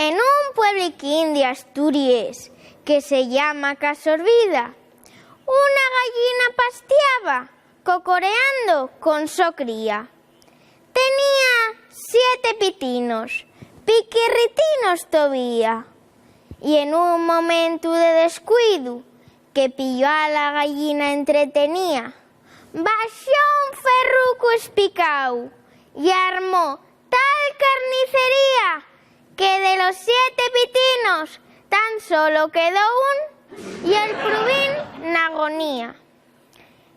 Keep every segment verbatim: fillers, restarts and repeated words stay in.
En un puebliquín d'Asturies que se llama Casorbida, una gallina pastiaba cocoreando con so cría. Tenía siete pitinos, piquirritinos tovía, y en un momentu de descuidu que pilló a la gallina entretenía, baxó un ferrucu espicáu y armó tal carnicería que de los siete pitinos tan solo quedó un y el prubín n'agonía.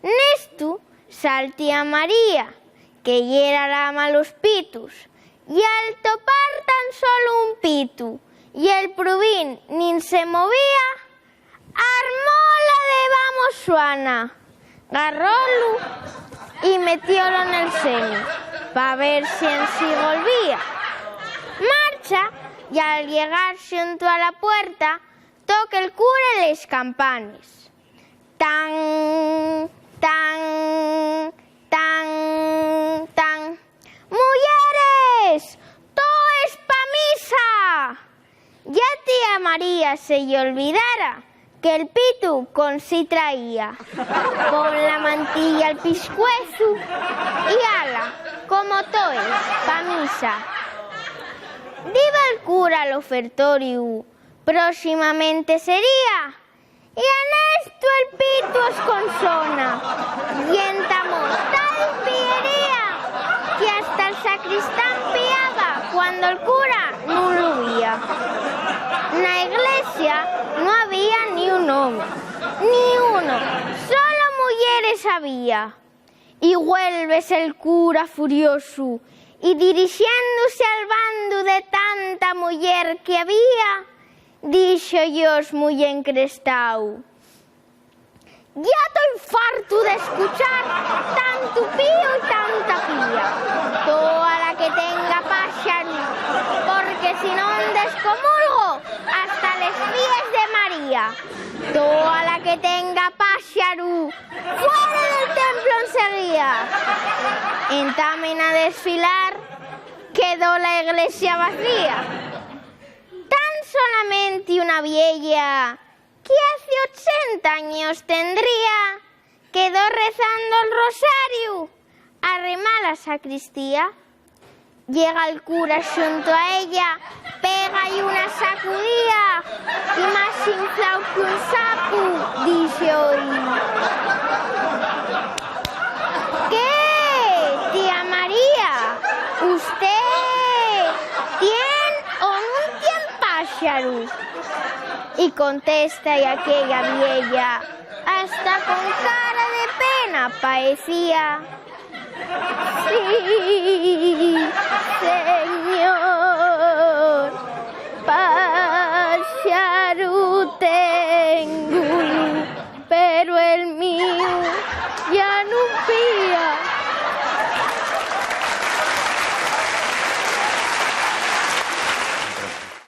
Nestu sal tía María, que yera la malos pitus, y al topar tan solo un pitu y el prubín nin se movía, armóla de vamos Xuana, garrólu y metiólo nel senu pa ver si en sí volvía. Marcha, y al llegar xunto a la puerta, toque el cura les campanes. Tan, tan, tan, tan. ¡Muyeres, toes pa misa! Ya tía María se-y olvidara que'l pitu con sí traía, con la mantilla al piscuezu y ala, como toes, pa misa. Díba'l cura al ofertoriu, próximamente sería, y a nestu el pitu esconsona, y entamó tal pillería que hasta el sacristán piaba cuando el cura nun lu vía. Na iglesia nun había ni un home, ni uno, solo muyeres había. Y güélvese el cura furiosu, y dirixiéndose al bandu de tanta muyer que había, díxo-yos mui encrestáu: "Ya toi fartu d'escuchar tantu pío y tanta pía. Toa la que tenga páxaru, porque si non descomulgo hasta les pies de María. Toa la que tenga páxaru, fuera del templo enseguía". Entamen a desfilar, quedó la iglesia vacía. Tan solamente una vieya que hace ochenta años tendría, quedó rezando el rosario, arrimá la sacristía. Llega'l cura xunto a ella, péga'l una sacudía, y más inflau que un sapu, díxo-y: "¿Qué, tía María? ¿Usté tien o nun tien páxaru?". Y contesta-y aquella vieya, hasta con cara de pena paecía: "Sí, señor".